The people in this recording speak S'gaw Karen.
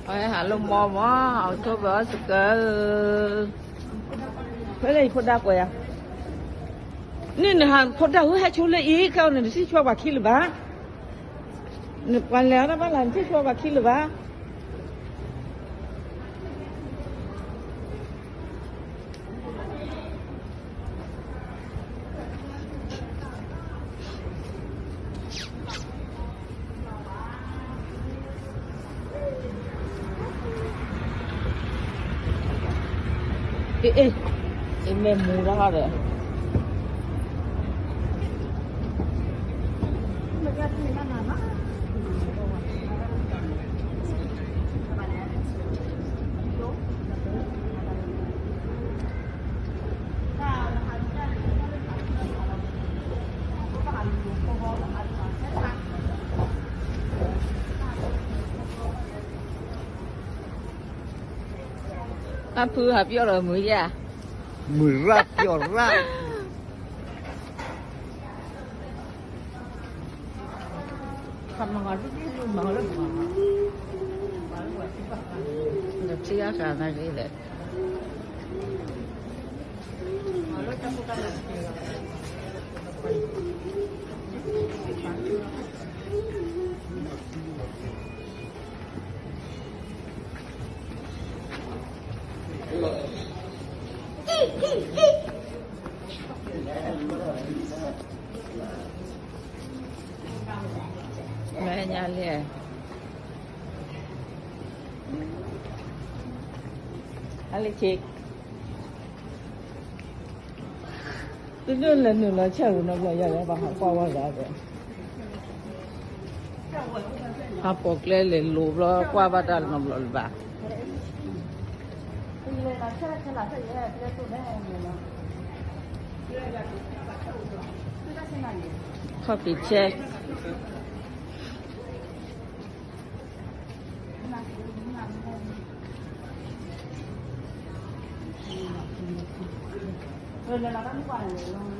အဟးလၢမီမး အီးထိဘၢၣ်အီၣ်စကၢ, ဖဲလၢယဖိဒါကွဲးယၤ, န့ၣ်နဟးဖိဒါဟူဟဲဆိလၢအံၤ ခဲအံၤန့ၣ် နထံၣ်ဆိပှၤခံလၢၤဘၣ်, နပှၤလဲၤအီၤတၢ်ဘၣ်လၢ နထံၣ်ဆိပှၤခံလၢၤဘၣ်. အ့ အ့ အ့ မ့ၢ်မူထီၣ်ဒီး အဖုဟးပျီၢ်ဒီးမုၢ်ယါ, မုၢ်ရၣ်ပျီၢ်ရၣ်, ထံအီၣ်ဃာ်သးဂ့ၤလဲၣ်. မဲာ်ညါလံ, အလၢခံ တဒၢလဲၤနုာ်လီၤဆဲးဧိၤနီတဘျီယၤလၢ ပှၤဟးကွၢ်ဝဲဒၣ်ဒီး ဟးပိာ်ကျဲလဲၤလိၤဘျီ ကွၢ်ဘၣ်တၢ်နီတဘျီလၢၤဘၣ်. ခီၣ်ဖံးဆဲး လၢလၢဘၣ်မုၢ်ပှၢ်န့ၣ်